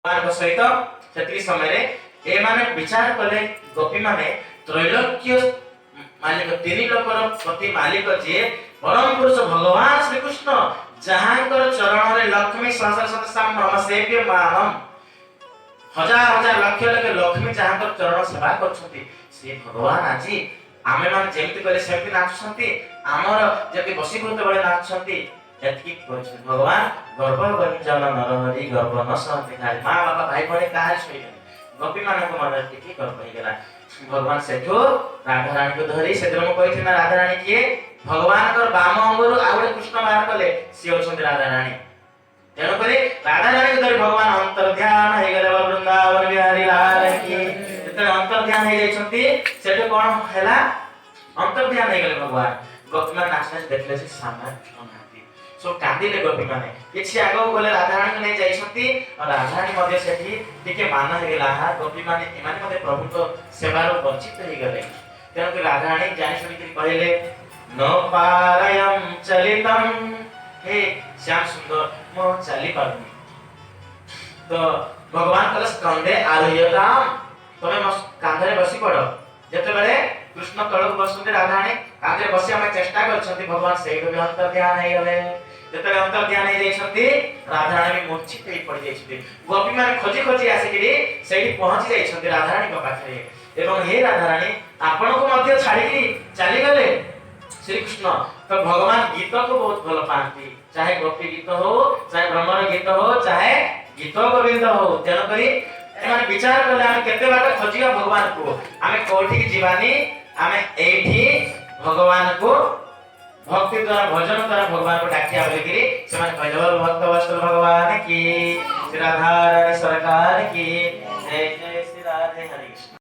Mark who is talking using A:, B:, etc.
A: ଭଗବାନଙ୍କ ସହିତ ସେତିକି ସମୟରେ ଏମାନେ ବିଚାର କଲେ, ଗୋପୀମାନେ, ତ୍ରୈଲୋକ୍ୟ ମାଲିକ, ତିନି ଲୋକର ପ୍ରତି ମାଲିକ ଯିଏ ପରମ ପୁରୁଷ ଭଗବାନ ଶ୍ରୀକୃଷ୍ଣ, ଯାହାଙ୍କର ଚରଣରେ ଲକ୍ଷ୍ମୀ ସହସ୍ର ଶତ ସେବ୍ୟ ମାନମ, ହଜାର ହଜାର ଲକ୍ଷ ଲକ୍ଷ ଲକ୍ଷ୍ମୀ ଯାହାଙ୍କର ଚରଣ ସେବା କରୁଛନ୍ତି, ସେ ଭଗବାନ ଆଜି ଆମେମାନେ ଯେମିତି କଲେ ସେମିତି ନାଚୁଛନ୍ତି, ଆମର ଯେମିତି ବଶୀଭୂତ ବେଳେ ନାଚୁଛନ୍ତି, ଏତିକି କରିଛନ୍ତି। ଭଗବାନ ଗର୍ବ ଗଞ୍ଜନ ନରହରି ଗର୍ବ ନ ସହନ୍ତି କାହାରି। ମା ବାପା ଭାଇ ଭଉଣୀ କାହାରି ଶୋଇବେନି। ଗୋପୀ ମାନଙ୍କ ମନରେ ଟିକେ ଗର୍ବ ହେଇଗଲା। ଭଗବାନ ସେଠୁ ରାଧାରାଣୀକୁ ଧରି, ସେଦିନ ମୁଁ କହିଥିଲି ନା, ରାଧାରାଣୀ କିଏ? ଭଗବାନଙ୍କର ବାମ ଅଙ୍ଗରୁ ଆଉ ଗୋଟେ କୃଷ୍ଣ ବାହାର କଲେ, ସିଏ ଅଛନ୍ତି ରାଧାରାଣୀ। ତେଣୁକରି ରାଧାରାଣୀକୁ ଧରି ଭଗବାନ ଅନ୍ତର୍ଧ୍ୟାନ ହେଇଗଲେ। ବୃନ୍ଦାବନ ବିହାରୀ ଲାଲ କି। ଯେତେବେଳେ ଅନ୍ତର୍ଧ୍ୟାନ ହେଇଯାଇଛନ୍ତି, ସେଠୁ କଣ ହେଲା? ଅନ୍ତର୍ଧ୍ୟାନ ହେଇଗଲେ ଭଗବାନ। ଗୋପୀମାନେ ନାଚି ନାଚି ଦେଖିଲେ ଯେ ସାମ୍ନାରେ କୃଷ୍ଣ ନାହାନ୍ତି। ସବୁ କାନ୍ଦିଲେ ଗୋପୀମାନେ। କିଛି ଆଗକୁ ଗଲେ, ରାଧାରାଣୀକୁ ନେଇ ଯାଇଛନ୍ତି ଆଉ ରାଧାରାଣୀ ମଧ୍ୟ ସେଠି ଟିକେ ମାନ ହେଇଗଲା। ଆହା, ଗୋପୀମାନେ ଏମାନେ ମଧ୍ୟ ପ୍ରଭୁଙ୍କ ସେବାରୁ ବଞ୍ଚିତ ହେଇଗଲେ। ତେଣୁକରି ରାଧାରାଣୀ ଜାଣି ଶୁଣିକିରି କହିଲେ, ନ ପାରୟମ ଚଲିତମ, ହେ ଶ୍ୟାମ ସୁନ୍ଦର, ମୁଁ ଚାଲି ପାରୁନି। ତ ଭଗବାନ କହିଲେ, ସ୍କନ୍ଧେ ଆରୁହ୍ୟତାମ, ତମେ ମୋ କାନ୍ଧରେ ବସି ପଡ। ଯେତେବେଳେ କୃଷ୍ଣ ତଳକୁ ବସନ୍ତି, ରାଧାରାଣୀ କାନ୍ଧରେ ବସିବା ପାଇଁ ଚେଷ୍ଟା କରିଛନ୍ତି, ଭଗବାନ ସେଇଠୁ ବି ଅନ୍ତର୍ଧ୍ୟାନ ହେଇଗଲେ। ଯେତେବେଳେ ଅନ୍ତର୍ଧ୍ୟାନ ହେଇଯାଇଛନ୍ତି, ରାଧାରାଣୀ ବି ମୂର୍ଚ୍ଛିତ ହେଇ ପଡିଯାଇଛନ୍ତି। ଗୋପୀମାନେ ଖୋଜି ଖୋଜି ଆସିକିରି ସେଇଠି ପହଞ୍ଚି ଯାଇଛନ୍ତି ରାଧାରାଣୀଙ୍କ ପାଖରେ ଏବଂ ହେ ରାଧାରାଣୀ, ଆପଣଙ୍କୁ ମଧ୍ୟ ଛାଡିକିରି ଚାଲିଗଲେ ଶ୍ରୀକୃଷ୍ଣ। ତ ଭଗବାନ ଗୀତକୁ ବହୁତ ଭଲ ପାଆନ୍ତି, ଚାହେ ଗୋପୀ ଗୀତ ହଉ, ଚାହେ ଭ୍ରମର ଗୀତ ହଉ, ଚାହେ ଗୀତ ଗୋବିନ୍ଦ ହଉ। ତେଣୁକରି ଏମାନେ ବିଚାର କଲେ, ଆମେ କେତେ ବାଟ ଖୋଜିବା ଭଗବାନକୁ? ଆମେ କୋଉଠିକି ଯିବାନି, ଆମେ ଏଇଠି ଭଗବାନକୁ ଭକ୍ତି ଦ୍ୱାରା, ଭଜନ ଦ୍ୱାରା ଭଗବାନକୁ ଡାକିବା ବୋଲିକିରି ସେମାନେ କହିଲେ। ବୋଲ ଭକ୍ତ ବତ୍ସଲ ଭଗବାନ କି, ଶ୍ରୀ ରାଧାରାଣୀ ସରକାର କି ଜୟ। ଜୟ ଶ୍ରୀ ରାଧେ। ହରେ କୃଷ୍ଣ।